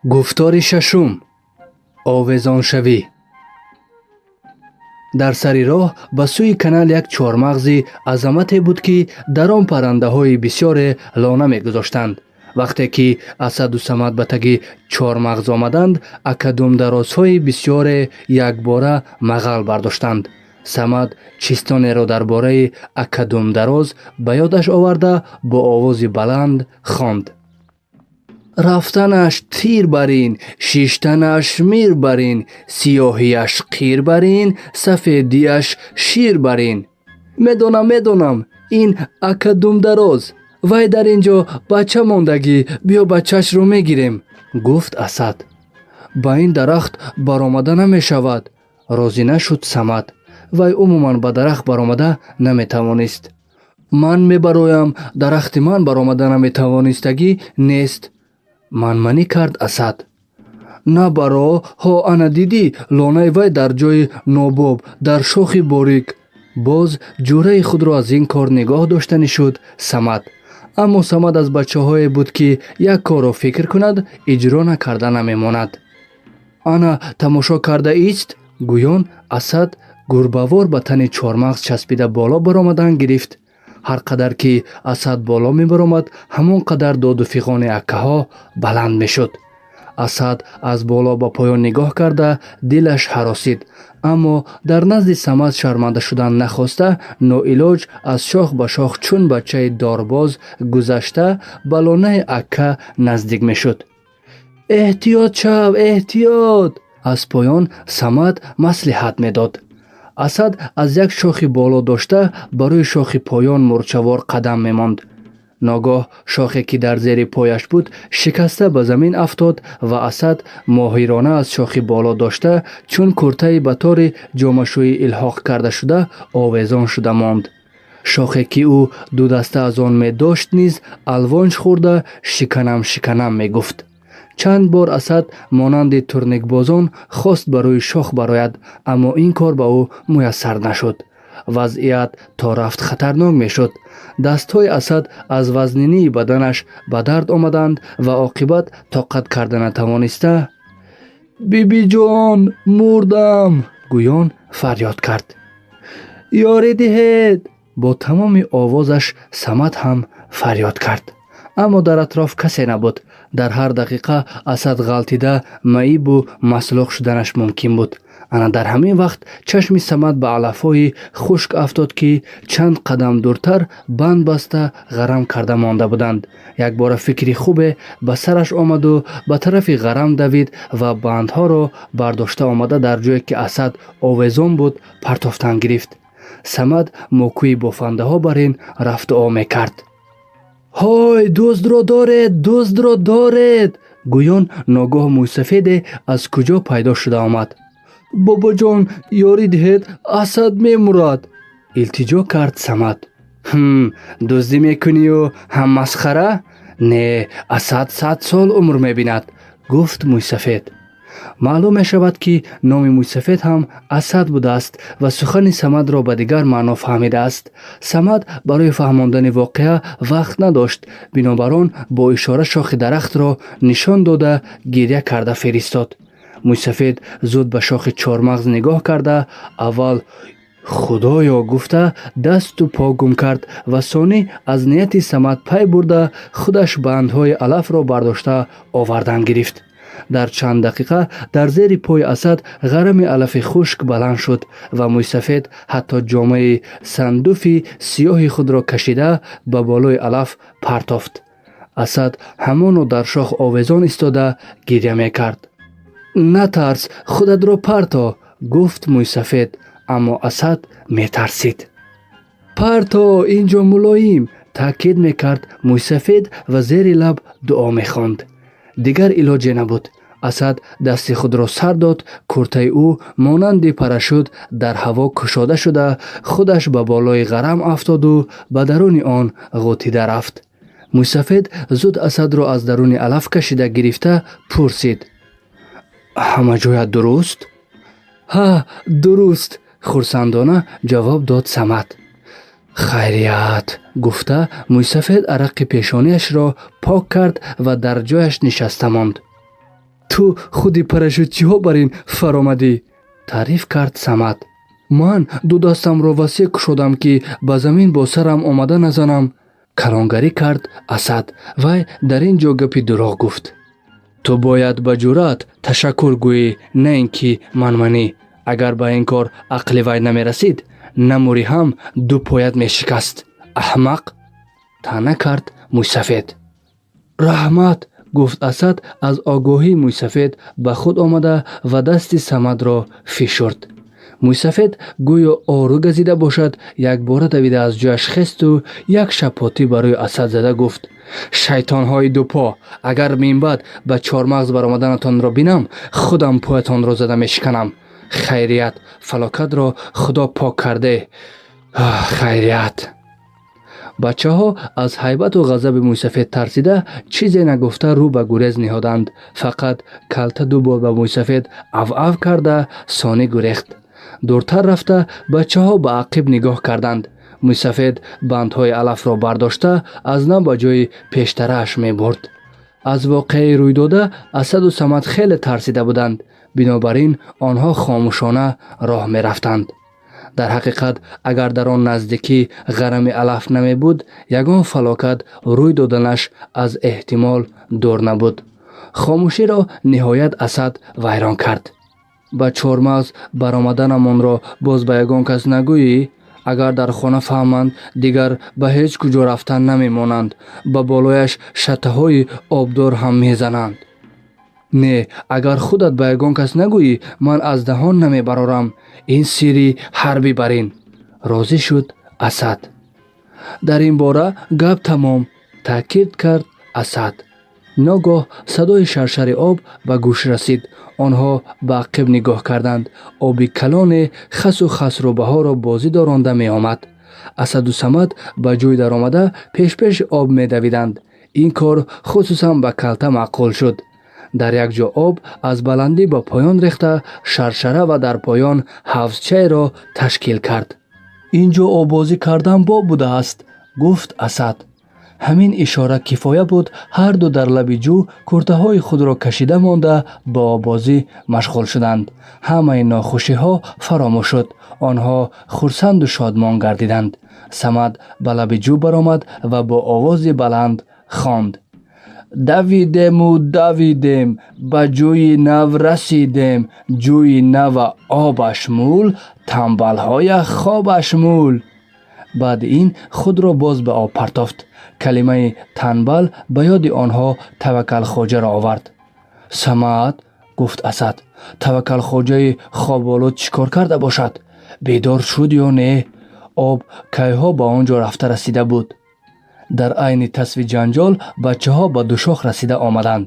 Гуфтори шашум: овезоншавӣ. Дар сари роҳ ба сӯи канал як чормағзи азамате буд, ки дар он паррандаҳои бисёре лона мегузоштанд. Вақте ки Асаду Самад ба таги чормағз омаданд, акадумдарозҳои бисёре якбора мағал бардоштанд. Самад чистонеро дар бораи акадумдароз ба ёдаш оварда, бо овози баланд хонд: Рафтанаш тир барин, шиштанаш мир барин, сиёҳияш қир барин, сафедиаш шир барин. Медонам, медонам, ин акадумдароз. Вай дар ин ҷо бача мондагӣ, биё, бачашро мегирем, гуфт Асад. Ба ин дарахт баромада намешавад, розӣ нашуд Самад. Вай умуман ба дарахт баромада наметавонист. Ман мебароям, дарахти ман баромада наметавонистагӣ нест, манманӣ кард Асад. На баро, ҳо, ана дидӣ, лонаи вай дар ҷои нобоб, дар шохи борик. Боз ҷӯраи худро аз ин кор нигоҳ доштанӣ шуд Самад. Аммо Самад аз бачаҳое буд, ки як корро фикр кунад, иҷро накарда намемонад. Ана тамошо карда ист, гӯён Асад гурбавор ба тани чормағз часпида боло баромадан гирифт. Ҳар қадар ки Асад боло мебаромад, ҳамон қадар доду фиғони аккаҳо баланд мешуд. Асад аз боло ба поён нигоҳ карда, дилаш ҳаросид, аммо дар назди Самад шарманда шудан нахоста, ноилоҷ аз шох ба шох чун бачаи дорбоз гузашта, ба лонаи акка наздик мешуд. Эҳтиёт шав, эҳтиёт, аз поён Самад маслиҳат медод. Асад аз як шохи боло дошта, ба рӯи шохи поён мурчавор қадам мемонд. Ногоҳ шохе, ки дар зери пояш буд, шикаста ба замин афтод ва Асад моҳирона аз шохи боло дошта, чун куртаи ба тори ҷомашӯӣ илҳоқ карда шуда, овезон шуда монд. Шохе, ки ӯ дудаста аз он медошт, низ алвонҷ хӯрда, шиканам, шиканам мегуфт. Чанд бор Асад монанди турникбозон хост ба рӯи шох барояд, аммо ин кор ба ӯ муяссар нашуд. Вазъият то рафт хатарнок мешуд. Дастҳои Асад аз вазнинии баданаш ба дард омаданд ва оқибат тоқат карда натавониста, «Бибиҷон, мурдам!» гӯён фарёд кард. Ёрӣ диҳед! Бо тамоми овозаш Самад ҳам фарёд кард, аммо дар атроф касе набуд. Дар ҳар дақиқа Асад ғалтида, маибу маслух шуданаш мумкин буд. Ана дар ҳамин вақт чашми Самад ба алафҳои хушк афтод, ки чанд қадам дуртар банд баста ғарам карда монда буданд. Якбора фикри хубе ба сараш омаду ба тарафи ғарам давид ва бандҳоро бардошта омада, дар ҷое, ки Асад овезон буд, партофтан гирифт. Самад мокӯи бофандаҳо бар ин рафтуо мекард. Ҳой, дуздро доред, дуздро доред! Гӯён ногоҳ мӯйсафеде аз куҷо пайдо шуда омад. Бобоҷон, ёрӣ диҳед, Асад мемурад, илтиҷо кард Самад. Ҳм, дуздӣ мекунию ҳам масхара? Не, Асад 100 сол умр мебинад, гуфт мӯйсафед. Маълум мешавад, ки номи мӯйсафед ҳам Асад будааст ва сухани Самадро ба дигар маъно фаҳмидааст. Самад барои фаҳмондани воқеа вақт надошт, бинобар он бо ишора шохи дарахтро нишон дода, гиря карда фиристод. Мӯйсафед зуд ба шохи чормағз нигоҳ карда, аввал «Худоё» гуфта, дасту по гум кард ва сонӣ аз нияти Самад пай бурда, худаш бандҳои алафро бардошта овардан гирифт. Дар чанд дақиқа дар зери пои Асад ғарами алафи хушк баланд шуд ва мӯйсафед ҳатто ҷомаи сандуфи сиёҳи худро кашида, ба болои алаф партофт. Асад ҳамоно дар шох овезон истода гиря мекард. Натарс, худатро парто, гуфт мӯйсафед, аммо Асад метарсид. Парто, ин ҷо мулоим, таъкид мекард мӯйсафед ва зери лаб дуо мехонд. Дигар илоҷе набуд. Асад дасти худро сар дод. Куртаи ӯ монанди парашют дар ҳаво кушода шуда, худаш ба болои ғарам афтоду ба даруни он ғӯтида рафт. Мӯйсафед зуд Асадро аз даруни алаф кашида гирифта пурсид: «Ҳама ҷоят дуруст?» Ҳа, дуруст, хурсандона ҷавоб дод Самад. Хайрият, гуфта, мӯйсафед арақи пешониашро пок кард ва дар ҷояш нишаста монд. Ту худи парашютчиҳо бар ин фаромадӣ, таъриф кард Самад. Ман ду дастамро васеъ кушодам, ки ба замин бо сарам омада назанам, калонгарӣ кард Асад. Вай дар ин ҷо гапи дурӯғ гуфт. Ту бояд ба ҷуръат ташаккур гӯӣ, на ин ки манманӣ. Агар ба ин кор ақли вай намерасид, намурӣ ҳам ду поят мешикаст, аҳмақ, таъна кард мӯйсафед. Раҳмат, гуфт Асад, аз огоҳии мӯйсафед ба худ омада ва дасти Самадро фишурд. Мӯйсафед гӯё ору газида бошад, якбора давида аз ҷояш хесту як шапотӣ барои Асад зада гуфт: шайтонҳои дупо, агар минбаъд ба чормағз баромаданатонро бинам, худам поятонро зада мешиканам. Хайрият, фалокатро Худо пок карде, хайрият. Бачаҳо аз ҳайбату ғазаби мӯйсафед тарсида, чизе нагуфта рӯ ба гурез ниҳоданд. Фақат Калта ду бор ба мӯйсафед ав-ав карда, сонӣ гурехт. Дуртар рафта, бачаҳо ба ақиб нигоҳ карданд. Мӯйсафед бандҳои алафро бардошта, аз нав ба ҷои пештарааш мебурд. Аз воқеаи рӯйдода Асаду Самад хеле тарсида буданд. Бинобар ин онҳо хомӯшона роҳ мерафтанд. Дар ҳақиқат, агар дар он наздикӣ ғарами алаф намебуд, ягон фалокат рӯй доданаш аз эҳтимол дур набуд. Хомӯширо ниҳоят Асад вайрон кард. Ба чормағз баромаданамонро боз ба ягон кас нагӯӣ? Агар дар хона фаҳманд, дигар ба ҳеҷ куҷо рафтан намемонанд, ба болояш шаттаҳои обдор ҳам мезананд. Не, агар худат ба ягон кас нагӯӣ, ман аз даҳон намебарорам. Ин сирри ҳарбӣ бар ин, розӣ шуд Асад. Дар ин бора гап тамом, таъкид кард Асад. Ногоҳ садои шаршари об ба гӯш расид. Онҳо ба ақиб нигоҳ карданд. Оби калоне хасу хасрӯбаҳоро бозӣ доронда меомад. Асаду Самад ба ҷӯй даромада, пешпеши об медавиданд. Ин кор хусусан ба Калта маъқул шуд. Дар як ҷо об аз баландӣ ба поён рехта, шаршара ва дар поён ҳавзчаеро ташкил кард. Ин ҷо оббозӣ кардан боб будааст, гуфт Асад. Ҳамин ишора кифоя буд. Ҳарду дар лаби ҷӯ куртаҳои худро кашида монда, ба оббозӣ машғул шуданд. Ҳамаи нохушиҳо фаромӯш шуд. Онҳо хурсанду шодмон гардиданд. Самад ба лаби ҷӯ баромад ва бо овози баланд хонд: давидему давидем, ба ҷӯи нав расидем, ҷӯи нава обаш мул, тамбалҳоя хобаш мул. Баъди ин худро боз ба об партофт. Калимаи танбал ба ёди онҳо Таваккалхоҷаро овард. Самад, гуфт Асад, Таваккалхоҷаи хоболуд чӣ кор карда бошад? Бедор шуд ё не? Об кайҳо ба он ҷо рафта расида буд. Дар айни тасви ҷанҷол бачаҳо ба душох расида омаданд.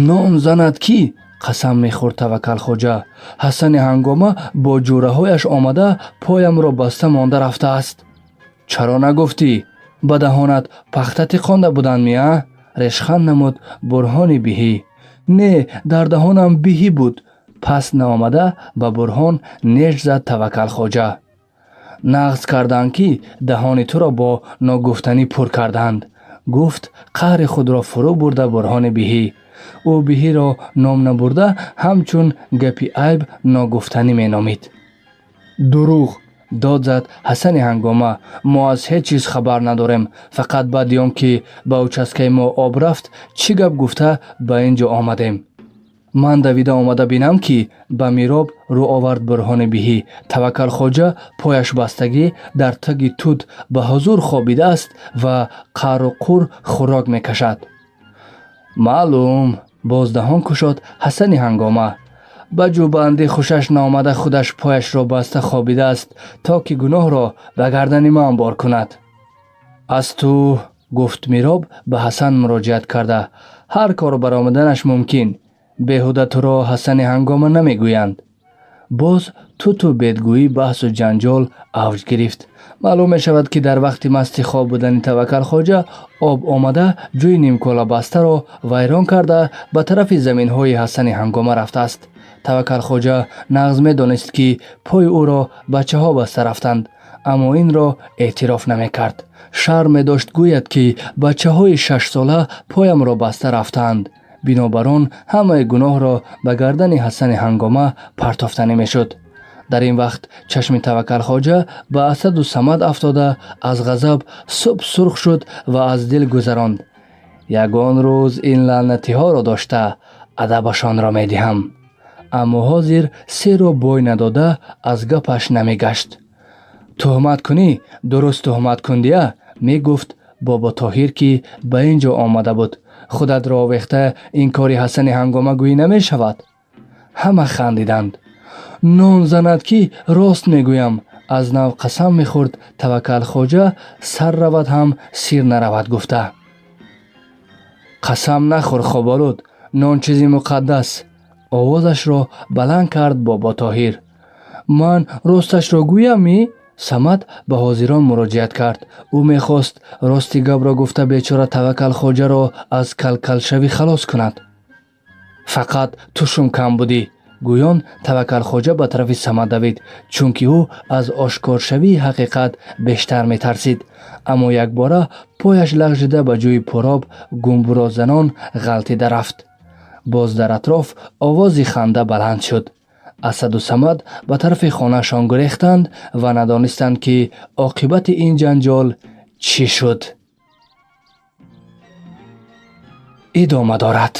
Нон занад кӣ, қасам мехӯрд Таваккалхоҷа, Ҳасани Ҳангома бо ҷӯраҳояш омада, поямро баста монда рафтааст. Чаро нагуфтӣ? Ба даҳонат пахта тиқонда буданд ми, а? Решханд намуд Бурҳони Биҳӣ. Не, дар даҳонам биҳӣ буд, пас наомада ба Бурҳон неш зад Таваккалхоҷа. Нағз карданд, ки даҳони туро бо ногуфтанӣ пур карданд, гуфт қаҳри худро фурӯ бурда Бурҳони Биҳӣ. Ӯ биҳиро ном набурда, ҳамчун гапи айб ногуфтанӣ меномид. Дурӯғ, дод зад Ҳасани Ҳангома, мо аз ҳеҷ чиз хабар надорем. Фақат баъди он ки ба участкаи мо об рафт, чӣ гап гуфта ба ин ҷо омадем. Ман давида омада бинам, ки, ба мироб рӯ овард Бурҳони Биҳӣ, Таваккалхоҷа пояш бастагӣ дар таги тут ба ҳузур хобидааст ва қару қур хӯрок мекашад. Маълум, боз даҳон кушод Ҳасани Ҳангома, ба ҷӯбандӣ хушаш наомада, худаш пояшро баста хобидааст, то ки гуноҳро ба гардани ман бор кунад. Аз ту, гуфт Мироб ба Ҳасан муроҷиат карда, ҳар кор баромаданаш мумкин. Беҳуда туро Ҳасани Ҳангома намегӯянд. Боз туту бедгӯӣ, баҳсу ҷанҷол авҷ гирифт. Маълум мешавад, ки дар вақти масти хоб будани Таваккалхоҷа об омада, ҷӯи нимколабастаро вайрон карда, ба тарафи заминҳои Ҳасани Ҳангома рафтааст. Таваккалхоҷа нағз медонист, ки пои ӯро бачаҳо баста рафтанд, аммо инро эътироф намекард. Шарм медошт гӯяд, ки бачаҳои шашсола поямро баста рафтаанд. Бинобар он ҳамаи гуноҳро ба гардани Ҳасани Ҳангома партофтанӣ мешуд. Дар ин вақт чашми Таваккалхоҷа ба Асаду Самад афтода, аз ғазаб суб сурх шуд ва аз дил гузаронд: ягон рӯз ин лаънатиҳоро дошта адабашонро медиҳам. Аммо ҳозир серо бой надода аз гапаш намегашт. Туҳмат кунӣ, дуруст туҳмат кун дия, мегуфт Боботоҳир, ки ба ин ҷо омада буд. Худатро овехта ин кори Ҳасани Ҳангома гӯӣ намешавад. Ҳама хандиданд. Нон занад, ки рост мегӯям, аз нав қасам мехӯрд Таваккалхоҷа, сар равад ҳам сир наравад гуфта. Қасам нахӯр, хоболуд, нон чизи муқаддас, овозашро баланд кард Боботоҳир. Ман росташро гӯямӣ? Самад ба ҳозирон муроҷиат кард. Ӯ мехост рости гапро гуфта бечора Таваккалхоҷаро аз калкалшавӣ халос кунад. Фақат ту шум кам будӣ, гӯён Таваккалхоҷа ба тарафи Самад давид, чунки ӯ аз ошкоршавии ҳақиқат бештар метарсид. Аммо якбора пояш лағжида ба ҷӯи пуроб гумбурозанон ғалтида рафт. Боз дар атроф овози ханда баланд шуд. Асаду Самад ба тарафи хонаашон гурехтанд ва надонистанд, ки оқибати ин ҷанҷол чӣ шуд. Идома дорад.